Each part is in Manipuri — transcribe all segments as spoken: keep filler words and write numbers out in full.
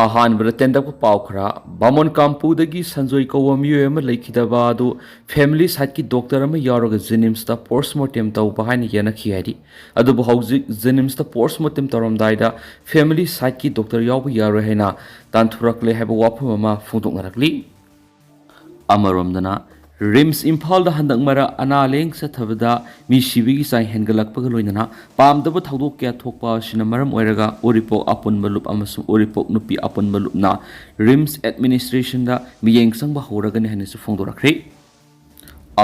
ꯑꯍꯥꯟꯕꯗ ꯇꯦꯟꯗꯛꯄ ꯄꯥꯎ ꯈꯔ꯫ ꯕꯥꯃꯣꯟ ꯀꯥꯝꯄꯨꯗꯒꯤ ꯁꯟꯖꯣꯏ ꯀꯧꯕ ꯃꯤꯑꯣꯏ ꯑꯃ ꯂꯩꯈꯤꯗꯕ ꯑꯗꯨ ꯐꯦꯃꯤꯂꯤ ꯁꯥꯏꯠꯀꯤ ꯗꯣꯛꯇꯔ ꯑꯃ ꯌꯥꯎꯔꯒ ꯖꯦꯅꯤꯝꯁꯇ ꯄꯣꯁꯃꯣꯔꯇꯦꯝ ꯇꯧꯕ ꯍꯥꯏꯅ ꯌꯦꯟꯅꯈꯤ ꯍꯥꯏꯔꯤ꯫ ꯑꯗꯨꯕꯨ ꯍꯧꯖꯤꯛ ꯖꯦꯅꯤꯝꯁꯇ ꯄꯣꯁꯃꯣꯔꯇꯦꯝ ꯇꯧꯔꯝꯗꯥꯏꯗ ꯐꯦꯃꯤꯂꯤ ꯁꯥꯏꯠꯀꯤ ꯗꯣꯛꯇꯔ ꯌꯥꯎꯕ ꯌꯥꯔꯣꯏ ꯍꯥꯏꯅ ꯇꯥꯟꯊꯣꯔꯛꯂꯦ ꯍꯥꯏꯕ ꯋꯥꯐꯝ ꯑꯃ ꯐꯣꯡꯗꯣꯛꯅꯔꯛꯂꯤ꯫ ꯑꯃꯔꯣꯝꯗꯅ, ꯔꯤꯝꯁ ꯏꯝꯐꯥꯜꯗ ꯍꯟꯗꯛ ꯃꯔꯛ ꯑꯅꯥ ꯂꯥꯌꯦꯡ ꯆꯠꯊꯕꯗ ꯃꯤ ꯁꯤꯕꯒꯤ ꯆꯥꯡ ꯍꯦꯟꯒꯠꯂꯛꯄꯒ ꯂꯣꯏꯅꯅ ꯄꯥꯝꯗꯕ ꯊꯧꯗꯣꯛ ꯀꯌꯥ ꯊꯣꯛꯄ ꯑꯁꯤꯅ ꯃꯔꯝ ꯑꯣꯏꯔꯒ ꯎꯔꯤꯄꯣꯛ ꯑꯄꯨꯟꯕ ꯂꯨꯞ ꯑꯃꯁꯨꯡ ꯎꯔꯤꯄꯣꯛ ꯅꯨꯄꯤ ꯑꯄꯨꯟꯕ ꯂꯨꯞꯅ ꯔꯤꯝꯁ ꯑꯦꯗꯃꯤꯅꯤꯁꯇ꯭ꯔꯦꯁꯟꯗ ꯃꯤꯠꯌꯦꯡ ꯆꯪꯕ ꯍꯧꯔꯒꯅꯤ ꯍꯥꯏꯅꯁꯨ ꯐꯣꯡꯗꯣꯔꯛꯈ꯭ꯔꯦ꯫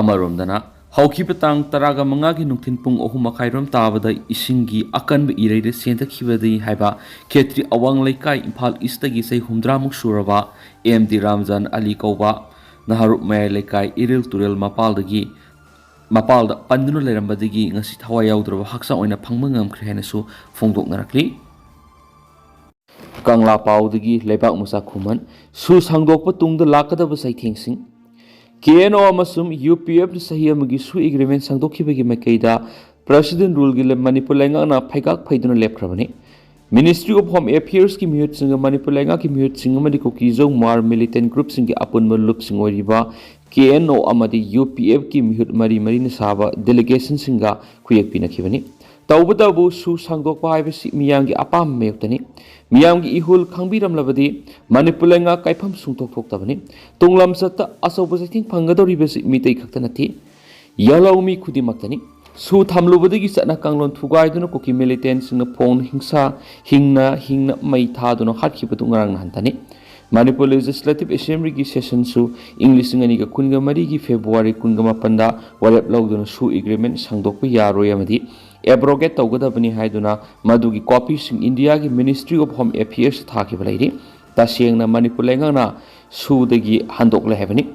ꯑꯃꯔꯣꯝꯗꯅ, ꯍꯧꯈꯤꯕ ꯇꯥꯡ ꯇꯔꯥꯒ ꯃꯉꯥꯒꯤ ꯅꯨꯡꯊꯤꯜ ꯄꯨꯡ ꯑꯍꯨꯝ ꯃꯈꯥꯏꯔꯣꯝ ꯇꯥꯕꯗ ꯏꯁꯤꯡꯒꯤ ꯑꯀꯟꯕ ꯏꯔꯩꯗ ꯆꯦꯟꯊꯈꯤꯕꯗꯒꯤ ꯍꯥꯏꯕ ꯈꯦꯇ꯭ꯔꯤ ꯑꯋꯥꯡ ꯂꯩꯀꯥꯏ ꯏꯝꯐꯥꯜ ꯏꯁꯇꯒꯤ ꯆꯍꯤ ꯍꯨꯝꯗ꯭ꯔꯥꯃꯨꯛ ꯁꯨꯔꯕ ꯑꯦꯝ ꯗꯤ ꯔꯥꯝꯖꯥꯟ ꯑꯂꯤ ꯀꯧꯕ ꯅꯍꯥꯔꯨꯞ ꯃꯌꯥꯏ ꯂꯩꯀꯥꯏ ꯏꯔꯤꯜ ꯇꯨꯔꯦꯜ ꯃꯄꯥꯜꯗꯒꯤ, ꯃꯄꯥꯜꯗ ꯄꯟꯗꯨꯅ ꯂꯩꯔꯝꯕꯗꯒꯤ ꯉꯁꯤ ꯊꯋꯥꯏ ꯌꯥꯎꯗ꯭ꯔꯕ ꯍꯛꯆꯥꯡ ꯑꯣꯏꯅ ꯐꯪꯕ ꯉꯝꯈ꯭ꯔꯦ ꯍꯥꯏꯅꯁꯨ ꯐꯣꯡꯗꯣꯛꯅꯔꯛꯂꯤ꯫ ꯀꯪꯂꯥ ꯄꯥꯎꯗꯒꯤ ꯂꯩꯕꯥꯛ ꯃꯆꯥ ꯈꯨꯃꯟ꯫ ꯁꯨ ꯁꯥꯡꯗꯣꯛꯄ ꯇꯨꯡꯗ ꯂꯥꯛꯀꯗꯕ ꯆꯩꯊꯦꯡꯁꯤꯡ꯫ ꯀꯦ ꯑꯦꯟ ꯑꯣ ꯑꯃꯁꯨꯡ ꯌꯨ ꯄꯤ ꯑꯦꯐꯅ ꯆꯍꯤ ꯑꯃꯒꯤ ꯁꯨ ꯑꯦꯒ꯭ꯔꯤꯃꯦꯟ ꯁꯥꯡꯗꯣꯛꯈꯤꯕꯒꯤ ꯃꯥꯏꯀꯩꯗ ꯄ꯭ꯔꯁꯤꯗꯦꯟ ꯔꯨꯜꯒꯤ ꯂ-, ꯃꯅꯤꯄꯨꯔ ꯂꯩꯉꯥꯛꯅ ꯐꯩꯒꯥꯛ ꯐꯩꯗꯨꯅ ꯂꯦꯞꯈ꯭ꯔꯕꯅꯤ꯫ ꯃꯤꯅꯤꯁꯇ꯭ꯔꯤ ꯑꯣꯐ ꯍꯣꯝ ꯑꯦꯐꯤꯌꯔꯁꯀꯤ ꯃꯤꯍꯨꯠꯁꯤꯡꯒ ꯃꯅꯤꯄꯨꯔ ꯂꯩꯉꯥꯛꯀꯤ ꯃꯤꯍꯨꯠꯁꯤꯡ ꯑꯃꯗꯤ ꯀꯨꯀꯤ-ꯖꯧ ꯃꯥꯔ ꯃꯤꯂꯤꯇꯦꯟ ꯒ꯭ꯔꯨꯞꯁꯤꯡꯒꯤ ꯑꯄꯨꯟꯕ ꯂꯨꯞꯁꯤꯡ ꯑꯣꯏꯔꯤꯕ ꯀꯦ ꯑꯦꯟ ꯑꯣ ꯑꯃꯗꯤ ꯌꯨ ꯄꯤ ꯑꯦꯐꯀꯤ ꯃꯤꯍꯨꯠ ꯃꯔꯤ ꯃꯔꯤꯅ ꯁꯥꯕ ꯗꯦꯂꯤꯒꯦꯁꯟꯁꯤꯡꯒ ꯈꯨꯌꯦꯛ ꯄꯤꯅꯈꯤꯕꯅꯤ꯫ ꯇꯧꯕꯇꯕꯨ ꯁꯨ ꯁꯥꯡꯗꯣꯛꯄ ꯍꯥꯏꯕꯁꯤ ꯃꯤꯌꯥꯝꯒꯤ ꯑꯄꯥꯝꯕ ꯃꯥꯌꯣꯛꯇꯅꯤ꯫ ꯃꯤꯌꯥꯝꯒꯤ ꯏꯍꯨꯜ ꯈꯪꯕꯤꯔꯝꯂꯕꯗꯤ ꯃꯅꯤꯄꯨꯔ ꯂꯩꯉꯥꯛ ꯀꯥꯏꯐꯝ ꯁꯨꯡꯊꯣꯛ ꯊꯣꯛꯇꯕꯅꯤ꯫ ꯇꯨꯡꯂꯝꯆꯠꯇ ꯑꯆꯧꯕ ꯆꯩꯊꯦꯡ ꯐꯪꯒꯗꯧꯔꯤꯕꯁꯤ ꯃꯤꯇꯩ ꯈꯛꯇ ꯅꯠꯇꯦ, ꯌꯥꯜꯍꯧ ꯃꯤ ꯈꯨꯗꯤꯡꯃꯛꯇꯅꯤ꯫ ꯁꯨ ꯊꯝꯂꯨꯕꯗꯒꯤ ꯆꯠꯅ ꯀꯥꯡꯂꯣꯟ ꯊꯨꯒꯥꯏꯗꯨꯅ ꯀꯨꯀꯤ ꯃꯤꯂꯤꯇꯦꯟꯁꯤꯡꯅ ꯐꯣꯡ ꯍꯤꯡꯁꯥ ꯍꯤꯡꯅ ꯍꯤꯡꯅ ꯃꯩ ꯊꯥꯗꯨꯅ ꯍꯥꯠꯈꯤꯕꯗꯨ ꯉꯔꯥꯡ ꯅꯍꯥꯟꯇꯅꯤ꯫ ꯃꯅꯤꯄꯨꯔ ꯂꯦꯖꯤꯁꯂꯦꯇꯤꯚ ꯑꯦꯁꯦꯝꯕ꯭ꯂꯤꯒꯤ ꯁꯦꯁꯟꯁꯨ ꯏꯪ ꯂꯤꯁꯤꯡ ꯑꯅꯤꯒ ꯀꯨꯟꯒ ꯃꯔꯤꯒꯤ ꯐꯦꯕ꯭ꯔꯨꯋꯥꯔꯤ ꯀꯨꯟꯒ ꯃꯥꯄꯟꯗ ꯋꯥꯔꯦꯞ ꯂꯧꯗꯨꯅ ꯁꯨ ꯑꯦꯒ꯭ꯔꯤꯃꯦꯟ ꯁꯥꯡꯗꯣꯛꯄ ꯌꯥꯔꯣꯏ ꯑꯃꯗꯤ ꯑꯦꯕ꯭ꯔꯣꯒꯦꯠ ꯇꯧꯒꯗꯕꯅꯤ ꯍꯥꯏꯗꯨꯅ ꯃꯗꯨꯒꯤ ꯀꯣꯄꯤꯁꯤꯡ ꯏꯟꯗꯤꯌꯥꯒꯤ ꯃꯤꯅꯤꯁꯇ꯭ꯔꯤ ꯑꯣꯐ ꯍꯣꯝ ꯑꯦꯐꯤꯌꯔꯁꯇ ꯊꯥꯈꯤꯕ ꯂꯩꯔꯤ꯫ ꯇꯁꯦꯡꯅ ꯃꯅꯤꯄꯨꯔ ꯂꯩꯉꯥꯛꯅ ꯁꯨꯗꯒꯤ ꯍꯟꯗꯣꯛꯂꯦ ꯍꯥꯏꯕꯅꯤ꯫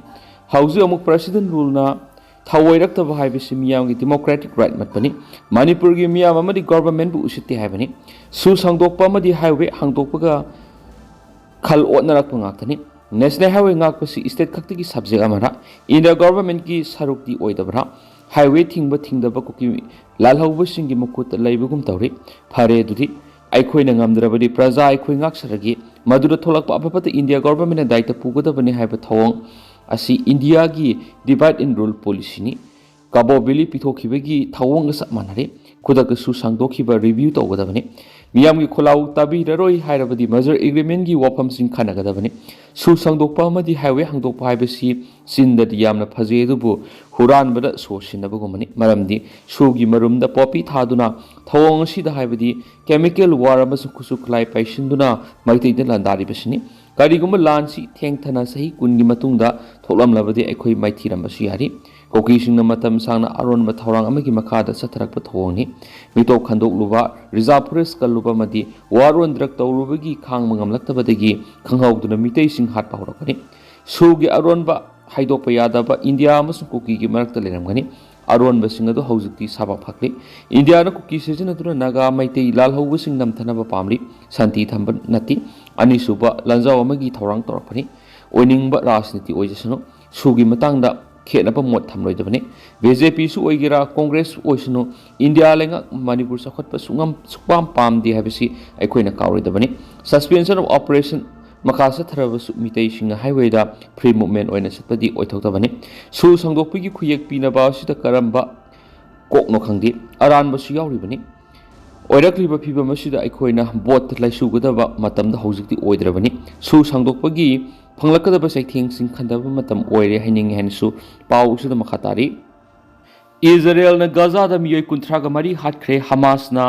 ꯍꯧꯖꯤꯛ ꯑꯃꯨꯛ ꯄ꯭ꯔꯁꯤꯗꯦꯟ ꯔꯨꯜꯅ ꯊꯧꯑꯣꯏꯔꯛꯇꯕ ꯍꯥꯏꯕꯁꯤ ꯃꯤꯌꯥꯝꯒꯤ ꯗꯤꯃꯣꯀ꯭ꯔꯦꯇꯤꯛ ꯔꯥꯏꯠ ꯃꯠꯄꯅꯤ꯫ ꯃꯅꯤꯄꯨꯔꯒꯤ ꯃꯤꯌꯥꯝ ꯑꯃꯗꯤ ꯒꯣꯚꯔꯟꯃꯦꯟꯕꯨ ꯎꯁꯤꯠꯇꯦ ꯍꯥꯏꯕꯅꯤ꯫ ꯁꯨ ꯁꯥꯡꯗꯣꯛꯄ ꯑꯃꯗꯤ ꯍꯥꯏꯋꯦ ꯍꯥꯡꯗꯣꯛꯄꯒ ꯈꯜ ꯑꯣꯠꯅꯔꯛꯄ ꯉꯥꯛꯇꯅꯤ꯫ ꯅꯦꯁꯅꯦꯜ ꯍꯥꯏꯋꯦ ꯉꯥꯛꯄꯁꯤ ꯏꯁꯇꯦꯠ ꯈꯛꯇꯒꯤ ꯁꯕꯖꯦꯛ ꯑꯃꯔ, ꯏꯟꯗꯤꯌꯥ ꯒꯣꯚꯔꯟꯃꯦꯟꯠꯀꯤ ꯁꯔꯨꯛꯇꯤ ꯑꯣꯏꯗꯕ꯭ꯔꯥ? ꯍꯥꯏꯋꯦ ꯊꯤꯡꯕ ꯊꯤꯡꯗꯕ ꯀꯨꯀꯤ ꯂꯥꯜꯍꯧꯕꯁꯤꯡꯒꯤ ꯃꯈꯨꯠꯇ ꯂꯩꯕꯒꯨꯝ ꯇꯧꯔꯤ꯫ ꯐꯔꯦ ꯑꯗꯨꯗꯤ, ꯑꯩꯈꯣꯏꯅ ꯉꯝꯗ꯭ꯔꯕꯗꯤ ꯄ꯭ꯔꯖꯥ ꯑꯩꯈꯣꯏ ꯉꯥꯛꯆꯔꯒꯦ꯫ ꯃꯗꯨꯗ ꯊꯣꯛꯂꯛꯄ ꯑꯐ ꯐꯠꯇ ꯏꯟꯗꯤꯌꯥ ꯒꯣꯚꯔꯟꯃꯦꯟꯠꯅ ꯗꯥꯏꯇ ꯄꯨꯒꯗꯕꯅꯤ ꯍꯥꯏꯕ ꯊꯧꯑꯣꯡ ꯑꯁꯤ ꯏꯟꯗꯤꯌꯥꯒꯤ divide and rule policyꯅꯤ꯫ ꯀꯕꯣ ꯚꯦꯂꯤ ꯄꯤꯊꯣꯛꯈꯤꯕꯒꯤ ꯊꯧꯑꯣꯡꯒ ꯆꯞ ꯃꯥꯟꯅꯔꯦ꯫ ꯈꯨꯗꯛꯇ ꯁꯨ ꯁꯥꯡꯗꯣꯛꯈꯤꯕ review ꯇꯧꯒꯗꯕꯅꯤ꯫ ꯃꯤꯌꯥꯝꯒꯤ ꯈꯣꯜꯂꯥꯎ ꯇꯥꯕꯤꯔꯔꯣꯏ ꯍꯥꯏꯔꯕꯗꯤ merger agreementꯀꯤ ꯋꯥꯐꯝꯁꯤꯡ ꯈꯟꯅꯒꯗꯕꯅꯤ꯫ ꯁꯨ ꯁꯥꯡꯗꯣꯛꯄ ꯑꯃꯗꯤ highway ꯍꯥꯡꯗꯣꯛꯄ ꯍꯥꯏꯕꯁꯤ ꯆꯤꯟꯗꯗꯤ ꯌꯥꯝꯅ ꯐꯖꯩ, ꯑꯗꯨꯕꯨ ꯍꯨꯔꯥꯟꯕꯗ ꯁꯣ ꯁꯤꯟꯅꯕꯒꯨꯝꯕꯅꯤ꯫ ꯃꯔꯝꯗꯤ ꯁꯨꯒꯤ ꯃꯔꯨꯝꯗ poppy ꯊꯥꯗꯨꯅ ꯊꯧꯑꯣꯡ ꯑꯁꯤꯗ, ꯍꯥꯏꯕꯗꯤ chemical war ꯑꯃꯁꯨꯡ ꯈꯨꯠꯁꯨ ꯈꯨꯠꯂꯥꯏ ꯄꯥꯏꯁꯤꯟꯗꯨꯅ ꯃꯩꯇꯩꯗ ꯂꯥꯟꯗꯥꯔꯤꯕꯁꯤꯅꯤ꯫ ꯀꯔꯤꯒꯨꯝꯕ ꯂꯥꯟꯁꯤ ꯊꯦꯡꯊꯅ ꯆꯍꯤ ꯀꯨꯟꯒꯤ ꯃꯇꯨꯡꯗ ꯊꯣꯛꯂꯝꯂꯕꯗꯤ ꯑꯩꯈꯣꯏ ꯃꯥꯏꯊꯤꯔꯝꯕꯁꯨ ꯌꯥꯔꯤ꯫ ꯀꯨꯀꯤꯁꯤꯡꯅ ꯃꯇꯝ ꯁꯥꯡꯅ ꯑꯔꯣꯟꯕ ꯊꯧꯔꯥꯡ ꯑꯃꯒꯤ ꯃꯈꯥꯗ ꯆꯠꯊꯔꯛꯄ ꯊꯧꯑꯣꯡꯅꯤ꯫ ꯃꯤꯇꯣꯞ ꯈꯟꯗꯣꯛꯂꯨꯕ, reserve forest ꯀꯜꯂꯨꯕ ꯑꯃꯗꯤ war on drug ꯇꯧꯔꯨꯕꯒꯤ ꯈꯥꯡꯕ ꯉꯝꯂꯛꯇꯕꯗꯒꯤ ꯈꯪꯍꯧꯗꯅ ꯃꯤꯇꯩꯁꯤꯡ ꯍꯥꯠꯄ ꯍꯧꯔꯛꯄꯅꯤ꯫ ꯁꯨꯒꯤ ꯑꯔꯣꯟꯕ ꯍꯥꯏꯗꯣꯛꯄ ꯌꯥꯗꯕ ꯏꯟꯗꯤꯌꯥ ꯑꯃꯁꯨꯡ ꯀꯨꯀꯤꯒꯤ ꯃꯔꯛꯇ ꯂꯩꯔꯝꯒꯅꯤ꯫ ꯑꯔꯣꯟꯕꯁꯤꯡ ꯑꯗꯨ ꯍꯧꯖꯤꯛꯇꯤ ꯁꯥꯕ ꯐꯈ꯭ꯔꯦ꯫ ꯏꯟꯗꯤꯌꯥꯅ ꯀꯨꯀꯤ ꯁꯤꯖꯤꯟꯅꯗꯨꯅ ꯅꯥꯒꯥ, ꯃꯩꯇꯩ ꯂꯥꯜꯍꯧꯕꯁꯤꯡ ꯅꯝꯊꯅꯕ ꯄꯥꯝꯂꯤ꯫ ꯁꯥꯟꯇꯤ ꯊꯝꯕ ꯅꯠꯇꯦ꯫ ꯑꯅꯤꯁꯨꯕ ꯂꯥꯟꯖꯥꯎ ꯑꯃꯒꯤ ꯊꯧꯔꯥꯡ ꯇꯧꯔꯛꯄꯅꯤ꯫ ꯑꯣꯏꯅꯤꯡꯕ ꯔꯥꯖꯅꯤꯇꯤ ꯑꯣꯏꯖꯁꯅꯨ, ꯁꯨꯒꯤ ꯃꯇꯥꯡꯗ ꯈꯦꯠꯅꯕ ꯃꯣꯠ ꯊꯝꯂꯣꯏꯗꯕꯅꯤ꯫ ꯕꯤ ꯖꯦ ꯄꯤꯁꯨ ꯑꯣꯏꯒꯦꯔꯥ, ꯀꯣꯡꯒ꯭ꯔꯦꯁ ꯑꯣꯏꯁꯅꯨ, ꯏꯟꯗꯤꯌꯥ ꯂꯩꯉꯥꯛ ꯃꯅꯤꯄꯨꯔ ꯆꯥꯎꯈꯠꯄ ꯁꯨꯡꯉꯝ-, ꯁꯨꯡꯄꯥꯝ ꯄꯥꯝꯗꯦ ꯍꯥꯏꯕꯁꯤ ꯑꯩꯈꯣꯏꯅ ꯀꯥꯎꯔꯣꯏꯗꯕꯅꯤ꯫ Suspension of operation ꯃꯈꯥ ꯆꯠꯊꯔꯕꯁꯨ ꯃꯤꯇꯩꯁꯤꯡꯅ highwayꯗ free movement ꯑꯣꯏꯅ ꯆꯠꯄꯗꯤ ꯑꯣꯏꯊꯣꯛꯇꯕꯅꯤ꯫ ꯁꯨ ꯁꯥꯡꯗꯣꯛꯄꯒꯤ ꯈꯨꯌꯦꯛ ꯄꯤꯅꯕ ꯑꯁꯤꯗ ꯀꯔꯝꯕ ꯀꯣꯛꯅꯣ ꯈꯪꯗꯦ, ꯑꯔꯥꯟꯕꯁꯨ ꯌꯥꯎꯔꯤꯕꯅꯤ꯫ ꯑꯣꯏꯔꯛꯂꯤꯕ ꯐꯤꯕꯝ ꯑꯁꯤꯗ ꯑꯩꯈꯣꯏꯅ ꯚꯣꯠ ꯂꯥꯏꯁꯨꯒꯗꯕ ꯃꯇꯝꯗ ꯍꯧꯖꯤꯛꯇꯤ ꯑꯣꯏꯗ꯭ꯔꯕꯅꯤ꯫ ꯁꯨ ꯁꯥꯡꯗꯣꯛꯄꯒꯤ ꯐꯪꯂꯛꯀꯗꯕ ꯆꯩꯊꯦꯡꯁꯤꯡ ꯈꯟꯊꯕ ꯃꯇꯝ ꯑꯣꯏꯔꯦ ꯍꯥꯏꯅꯤꯡꯏ ꯍꯥꯏꯅꯁꯨ ꯄꯥꯎ ꯑꯁꯤꯗ ꯃꯈꯥ ꯇꯥꯔꯤ꯫ ꯏꯖꯔꯦꯜꯅ ꯒꯖꯥꯗ ꯃꯤꯑꯣꯏ ꯀꯨꯟꯊ꯭ꯔꯥꯒ ꯃꯔꯤ ꯍꯥꯠꯈ꯭ꯔꯦ꯫ ꯍꯃꯥꯁꯅ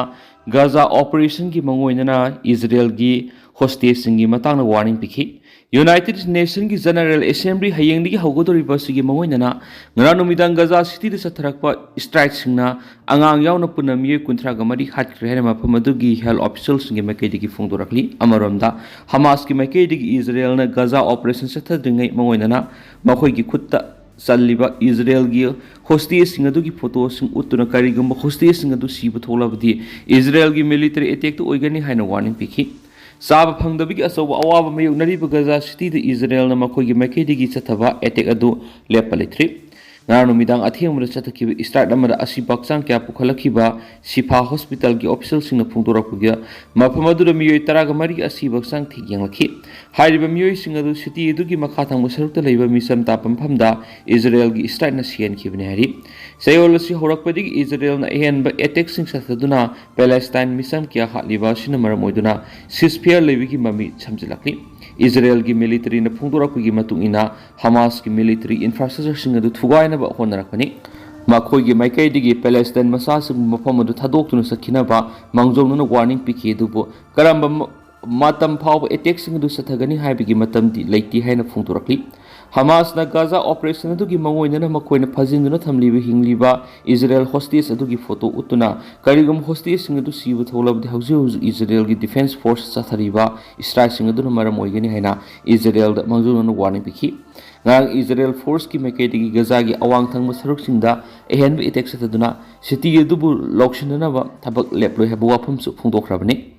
ꯒꯖꯥ operationꯒꯤ ꯃꯥꯡꯑꯣꯏꯅꯅ ꯏꯖꯔꯦꯜꯒꯤ hostageꯁꯤꯡꯒꯤ ꯃꯇꯥꯡꯗ warning ꯄꯤꯈꯤ꯫ United Nationꯒꯤ General Assembly ꯍꯌꯦꯡꯗꯒꯤ ꯍꯧꯒꯗꯧꯔꯤꯕ ꯑꯁꯤꯒꯤ ꯃꯥꯡꯑꯣꯏꯅꯅ ꯉꯔꯥꯡ ꯅꯨꯃꯤꯗꯥꯡ ꯒꯖꯥ ꯁꯤꯇꯤꯗ ꯆꯠꯊꯔꯛꯄ strikeꯁꯤꯡꯅ ꯑꯉꯥꯡ ꯌꯥꯎꯅ ꯄꯨꯟꯅ ꯃꯤꯑꯣꯏ ꯀꯨꯟꯊ꯭ꯔꯥꯒ ꯃꯔꯤ ꯍꯥꯠꯈ꯭ꯔꯦ ꯍꯥꯏꯅ ꯃꯐꯝ ꯑꯗꯨꯒꯤ health officialꯁꯤꯡꯒꯤ ꯃꯥꯏꯀꯩꯗꯒꯤ ꯐꯣꯡꯗꯣꯔꯛꯂꯤ꯫ ꯑꯃꯔꯣꯝꯗ, ꯍꯃꯥꯁꯀꯤ ꯃꯥꯏꯀꯩꯗꯒꯤ ꯏꯖꯔꯦꯜꯅ ꯒꯖꯥ operation ꯆꯠꯊꯗ꯭ꯔꯤꯉꯩ ꯃꯥꯡꯑꯣꯏꯅꯅ ꯃꯈꯣꯏꯒꯤ ꯈꯨꯠꯇ ꯆꯜꯂꯤꯕ ꯏꯖꯔꯦꯜꯒꯤ hostageꯁꯤꯡ ꯑꯗꯨꯒꯤ photoꯁꯤꯡ ꯎꯠꯇꯨꯅ ꯀꯔꯤꯒꯨꯝꯕ hostageꯁꯤꯡ ꯑꯗꯨ ꯁꯤꯕ ꯊꯣꯛꯂꯕꯗꯤ ꯏꯖꯔꯦꯜꯒꯤ military attackꯇ ꯑꯣꯏꯒꯅꯤ ꯍꯥꯏꯅ warning ꯄꯤꯈꯤ꯫ ꯆꯥꯕ ꯐꯪꯗꯕꯒꯤ ꯑꯆꯧꯕ ꯑꯋꯥꯕ ꯃꯥꯌꯣꯛꯅꯔꯤꯕ ꯒꯖꯥ ꯁꯤꯇꯤꯗ ꯏꯖꯔꯦꯜꯅ ꯃꯈꯣꯏꯒꯤ ꯃꯥꯏꯀꯩꯗꯒꯤ ꯆꯠꯊꯕ attack ꯑꯗꯨ ꯂꯦꯞꯄ ꯂꯩꯇ꯭ꯔꯤ꯫ ꯉꯔꯥꯡ ꯅꯨꯃꯤꯗꯥꯡ ꯑꯊꯦꯡꯕꯗ ꯆꯠꯊꯈꯤꯕ strike ꯑꯃꯗ ꯑꯁꯤꯕ ꯍꯛꯆꯥꯡ ꯀꯌꯥ ꯄꯨꯈꯠꯂꯛꯈꯤꯕ ꯁꯤꯐꯥ hospitalꯒꯤ officialꯁꯤꯡꯅ ꯐꯣꯡꯗꯣꯔꯛꯄꯒꯤ ꯃꯐꯝ ꯑꯗꯨꯗ ꯃꯤꯑꯣꯏ ꯇꯔꯥꯒ ꯃꯔꯤ ꯑꯁꯤꯕ ꯍꯛꯆꯥꯡ ꯊꯦꯡ ꯌꯦꯡꯂꯛꯈꯤ꯫ ꯍꯥꯏꯔꯤꯕ ꯃꯤꯑꯣꯏꯁꯤꯡ ꯑꯗꯨ city ꯑꯗꯨꯒꯤ ꯃꯈꯥ ꯊꯪꯕ ꯁꯔꯨꯛꯇ ꯂꯩꯕ ꯃꯤꯆꯝ ꯇꯥꯕ ꯃꯐꯝꯗ ꯏꯖꯔꯦꯜꯒꯤ strikeꯅ ꯁꯤꯍꯟꯈꯤꯕꯅꯤ ꯍꯥꯏꯔꯤ꯫ ꯆꯌꯣꯜ ꯑꯁꯤ ꯍꯧꯔꯛꯄꯗꯒꯤ ꯏꯖꯔꯦꯜꯅ ꯑꯍꯦꯟꯕ attackꯁꯤꯡ ꯆꯠꯊꯗꯨꯅ Palestine ꯃꯤꯆꯝ ꯀꯌꯥ ꯍꯥꯠꯂꯤꯕ ꯑꯁꯤꯅ ꯃꯔꯝ ꯑꯣꯏꯗꯨꯅ ceasefire ꯂꯩꯕꯒꯤ ꯃꯃꯤ ꯁꯝꯖꯤꯜꯂꯛꯂꯤ꯫ ꯏꯖꯔꯦꯜꯒꯤ militaryꯅ ꯐꯣꯡꯗꯣꯔꯛꯄꯒꯤ ꯃꯇꯨꯡ ꯏꯟꯅ, ꯍꯃꯥꯁꯀꯤ military infrastructureꯁꯤꯡ ꯑꯗꯨ ꯊꯨꯒꯥꯏꯅꯕ ꯍꯣꯠꯅꯔꯛꯄꯅꯤ꯫ ꯃꯈꯣꯏꯒꯤ ꯃꯥꯏꯀꯩꯗꯒꯤ Palestine ꯃꯆꯥꯁꯤꯡꯕꯨ ꯃꯐꯝ ꯑꯗꯨ ꯊꯥꯗꯣꯛꯇꯨꯅ ꯆꯠꯈꯤꯅꯕ ꯃꯥꯡꯖꯧꯅꯅ warning ꯄꯤꯈꯤ, ꯑꯗꯨꯕꯨ ꯀꯔꯝꯕ ꯃ-, ꯃꯇꯝ ꯐꯥꯎꯕ attackꯁꯤꯡ ꯑꯗꯨ ꯆꯠꯊꯒꯅꯤ ꯍꯥꯏꯕꯒꯤ ꯃꯇꯝꯗꯤ ꯂꯩꯇꯦ ꯍꯥꯏꯅ ꯐꯣꯡꯗꯣꯔꯛꯂꯤ꯫ ꯍꯃꯥꯁꯅ ꯒꯥꯖꯥ operation ꯑꯗꯨꯒꯤ ꯃꯑꯣꯡ ꯑꯣꯏꯅꯅ ꯃꯈꯣꯏꯅ ꯐꯥꯖꯤꯟꯗꯨꯅ ꯊꯝꯂꯤꯕ ꯍꯤꯡꯂꯤꯕ ꯏꯖꯔꯦꯜ hostage ꯑꯗꯨꯒꯤ photo ꯎꯠꯇꯨꯅ, ꯀꯔꯤꯒꯨꯝꯕ hostageꯁꯤꯡ ꯑꯗꯨ ꯁꯤꯕ ꯊꯣꯛꯂꯕꯗꯤ ꯍꯧꯖꯤꯛ ꯍꯧꯖꯤꯛ ꯏꯖꯔꯦꯜꯒꯤ defence force ꯆꯠꯊꯔꯤꯕ strikeꯁꯤꯡ ꯑꯗꯨꯅ ꯃꯔꯝ ꯑꯣꯏꯒꯅꯤ ꯍꯥꯏꯅ ꯏꯖꯔꯦꯜꯗ ꯃꯥꯡꯖꯧꯅꯅ warning ꯄꯤꯈꯤ꯫ ꯉꯔꯥꯡ ꯏꯖꯔꯦꯜ forceꯀꯤ ꯃꯥꯏꯀꯩꯗꯒꯤ ꯒꯥꯖꯥꯒꯤ ꯑꯋꯥꯡ ꯊꯪꯕ ꯁꯔꯨꯛꯁꯤꯡꯗ ꯑꯍꯦꯟꯕ attack ꯆꯠꯊꯗꯨꯅ city ꯑꯗꯨꯕꯨ ꯂꯧꯁꯤꯟꯅꯅꯕ ꯊꯕꯛ ꯂꯦꯞꯂꯣꯏ ꯍꯥꯏꯕ ꯋꯥꯐꯝꯁꯨ ꯐꯣꯡꯗꯣꯛꯈ꯭ꯔꯕꯅꯤ꯫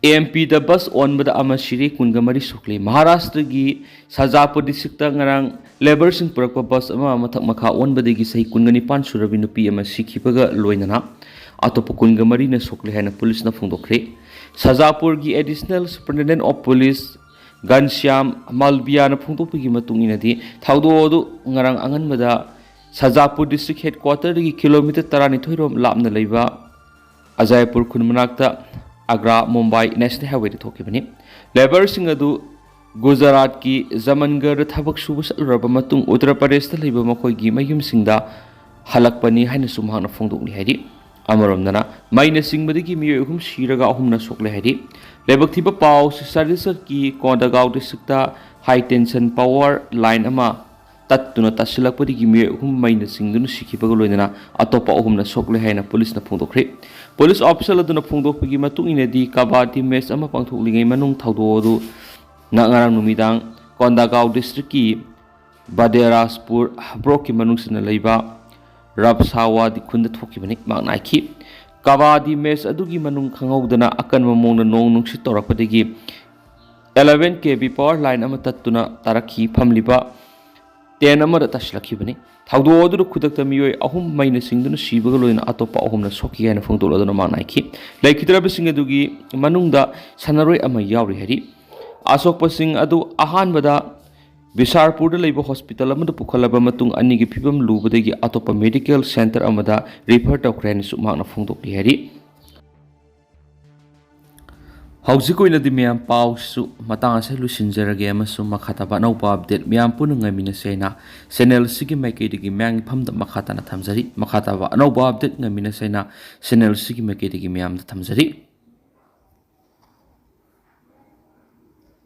ꯑꯦꯝꯄꯤꯗ bus ꯑꯣꯟꯕꯗ ꯑꯃ ꯁꯤꯔꯦ, ꯀꯨꯟꯒ ꯃꯔꯤ ꯁꯣꯛꯂꯦ꯫ ꯃꯍꯥꯔꯥꯁꯇ꯭ꯔꯒꯤ ꯁꯖꯥꯄꯨꯔ districtꯇ ꯉꯔꯥꯡ labourꯁꯤꯡ ꯄꯨꯔꯛꯄ bus ꯑꯃ ꯃꯊꯛ ꯃꯈꯥ ꯑꯣꯟꯕꯗꯒꯤ ꯆꯍꯤ ꯀꯨꯟꯒ ꯅꯤꯄꯥꯟ ꯁꯨꯔꯕꯤ ꯅꯨꯄꯤ ꯑꯃ ꯁꯤꯈꯤꯕꯒ ꯂꯣꯏꯅꯅ ꯑꯇꯣꯞꯄ ꯀꯨꯟꯒ ꯃꯔꯤꯅ ꯁꯣꯛꯂꯦ ꯍꯥꯏꯅ policeꯅ ꯐꯣꯡꯗꯣꯛꯈ꯭ꯔꯦ꯫ ꯁꯖꯥꯄꯨꯔꯒꯤ Additional Superintendent of Police ꯘꯟꯁ꯭ꯌꯥꯝ ꯃꯜꯕꯤꯌꯥꯅ ꯐꯣꯡꯗꯣꯛꯄꯒꯤ ꯃꯇꯨꯡ ꯏꯟꯅꯗꯤ, ꯊꯧꯗꯣꯛ ꯑꯗꯨ ꯉꯔꯥꯡ ꯑꯉꯟꯕꯗ ꯁꯖꯥꯄꯨꯔ district headquarterꯗꯒꯤ kilometre ꯇꯔꯥꯅꯤꯊꯣꯏ ꯔꯣꯝ ꯂꯥꯞꯅ ꯂꯩꯕ ꯑꯖꯥꯏꯄꯨꯔ ꯈꯨꯟ ꯃꯅꯥꯛꯇ ꯑꯒ꯭ꯔꯥ ꯃꯨꯝꯕꯥꯏ National Highwayꯗ ꯊꯣꯛꯈꯤꯕꯅꯤ꯫ Labourꯁꯤꯡ ꯑꯗꯨ ꯒꯨꯖꯔꯥꯠꯀꯤ ꯖꯃꯟꯒꯔꯗ ꯊꯕꯛ ꯁꯨꯕ ꯆꯠꯂꯨꯔꯕ ꯃꯇꯨꯡ ꯎꯠꯇꯔ ꯄ꯭ꯔꯗꯦꯁꯇ ꯂꯩꯕ ꯃꯈꯣꯏꯒꯤ ꯃꯌꯨꯝꯁꯤꯡꯗ ꯍꯜꯂꯛꯄꯅꯤ ꯍꯥꯏꯅꯁꯨ ꯃꯍꯥꯛꯅ ꯐꯣꯡꯗꯣꯛꯂꯤ ꯍꯥꯏꯔꯤ꯫ ꯑꯃꯔꯣꯝꯗꯅ, ꯃꯩꯅ ꯆꯤꯡꯕꯗꯒꯤ ꯃꯤꯑꯣꯏ ꯑꯍꯨꯝ ꯁꯤꯔꯒ ꯑꯍꯨꯝꯅ ꯁꯣꯛꯂꯦ ꯍꯥꯏꯔꯤ꯫ ꯂꯥꯏꯕꯛ ꯊꯤꯕ ꯄꯥꯎ, ꯆꯇꯤꯁꯒꯔꯒꯤ ꯀꯣꯟꯗꯒꯥꯎ districtꯇ high tension power line ꯑꯃ ꯇꯠꯇꯨꯅ ꯇꯥꯁꯤꯜꯂꯛꯄꯗꯒꯤ ꯃꯤꯑꯣꯏ ꯑꯍꯨꯝ ꯃꯩꯅ ꯆꯤꯡꯗꯨꯅ ꯁꯤꯈꯤꯕꯒ ꯂꯣꯏꯅꯅ ꯑꯇꯣꯞꯄ ꯑꯍꯨꯝꯅ ꯁꯣꯛꯂꯦ ꯍꯥꯏꯅ policeꯅ ꯐꯣꯡꯗꯣꯛꯈ꯭ꯔꯦ꯫ Police official ꯑꯗꯨꯅ ꯐꯣꯡꯗꯣꯛꯄꯒꯤ ꯃꯇꯨꯡ ꯏꯟꯅꯗꯤ, ꯀꯕꯥꯗꯤ match ꯑꯃ ꯄꯥꯡꯊꯣꯛꯂꯤꯉꯩ ꯃꯅꯨꯡ ꯊꯧꯗꯣꯛ ꯑꯗꯨ ꯉ-, ꯉꯔꯥꯡ ꯅꯨꯃꯤꯗꯥꯡ ꯀꯣꯟꯗꯥꯒꯥꯎ districtꯀꯤ ꯕꯗꯦꯔꯥꯖꯄꯨꯔ blockꯀꯤ ꯃꯅꯨꯡ ꯆꯟꯅ ꯂꯩꯕ ꯔꯥꯞꯁꯥꯋꯥꯗꯤ ꯈꯨꯟꯗ ꯊꯣꯛꯈꯤꯕꯅꯤ꯫ ꯃꯍꯥꯛꯅ ꯍꯥꯏꯈꯤ, ꯀꯕꯥꯗꯤ match ꯑꯗꯨꯒꯤ ꯃꯅꯨꯡ ꯈꯪꯍꯧꯗꯅ ꯑꯀꯟꯕ ꯃꯑꯣꯡꯗ ꯅꯣꯡ ꯅꯨꯡꯁꯤꯠ ꯇꯧꯔꯛꯄꯗꯒꯤ eleven KV power line ꯑꯃ ꯇꯠꯇꯨꯅ ꯇꯥꯔꯛꯈꯤ꯫ ꯐꯝꯂꯤꯕ ꯇꯦꯟ ꯑꯃꯗ ꯇꯥꯁꯤꯜꯂꯛꯈꯤꯕꯅꯤ꯫ ꯊꯧꯗꯣꯛ ꯑꯗꯨꯗ ꯈꯨꯗꯛꯇ ꯃꯤꯑꯣꯏ ꯑꯍꯨꯝ ꯃꯩꯅ ꯁꯤꯡꯗꯨꯅ ꯁꯤꯕꯒ ꯂꯣꯏꯅꯅ ꯑꯇꯣꯞꯄ ꯑꯍꯨꯝꯅ ꯁꯣꯛꯈꯤ ꯍꯥꯏꯅ ꯐꯣꯡꯗꯣꯛꯂꯗꯨꯅ ꯃꯥꯡ ꯅꯥꯏꯈꯤ꯫ ꯂꯩꯈꯤꯗ꯭ꯔꯕꯁꯤꯡ ꯑꯗꯨꯒꯤ ꯃꯅꯨꯡꯗ ꯁꯥꯟꯅꯔꯣꯏ ꯑꯃ ꯌꯥꯎꯔꯤ ꯍꯥꯏꯔꯤ꯫ ꯑꯁꯣꯛꯄꯁꯤꯡ ꯑꯗꯨ ꯑꯍꯥꯟꯕꯗ ꯕꯤꯁꯥꯔꯄꯨꯔꯗ ꯂꯩꯕ ꯍꯣꯁꯄꯤꯇꯥꯜ ꯑꯃꯗ ꯄꯨꯈꯠꯂꯕ ꯃꯇꯨꯡ ꯑꯅꯤꯒꯤ ꯐꯤꯕꯝ ꯂꯨꯕꯗꯒꯤ ꯑꯇꯣꯞꯄ ꯃꯦꯗꯤꯀꯦꯜ ꯁꯦꯟꯇꯔ ꯑꯃꯗ ꯔꯤꯐꯔ ꯇꯧꯈ꯭ꯔꯦ ꯍꯥꯏꯅꯁꯨ ꯃꯍꯥꯛꯅ ꯐꯣꯡꯗꯣꯛꯂꯤ ꯍꯥꯏꯔꯤ꯫ ꯍꯧꯖꯤꯛ ꯑꯣꯏꯅꯗꯤ ꯃꯌꯥꯝ ꯄꯥꯎꯁꯨ ꯃꯇꯥꯡ ꯑꯁꯤꯗ ꯂꯣꯏꯁꯤꯟꯖꯔꯒꯦ ꯑꯃꯁꯨꯡ ꯃꯈꯥ ꯇꯥꯕ ꯑꯅꯧꯕ ꯑꯞꯗꯦꯠ ꯃꯌꯥꯝ ꯄꯨꯟꯅ ꯉꯥꯏꯃꯤꯟꯅꯁꯦ ꯍꯥꯏꯅ ꯆꯦꯅꯦꯜ ꯑꯁꯤꯒꯤ ꯃꯥꯏꯀꯩꯗꯒꯤ ꯃꯌꯥꯝꯒꯤ ꯐꯝꯗ ꯃꯈꯥ ꯇꯥꯅ ꯊꯝꯖꯔꯤ꯫ ꯃꯈꯥ ꯇꯥꯕ ꯑꯅꯧꯕ ꯑꯞꯗꯦꯠ ꯉꯥꯏꯃꯤꯟꯅꯁꯦ ꯍꯥꯏꯅ ꯆꯦꯅꯦꯜ ꯑꯁꯤꯒꯤ ꯃꯥꯏꯀꯩꯗꯒꯤ ꯃꯌꯥꯝꯗ ꯊꯝꯖꯔꯤ꯫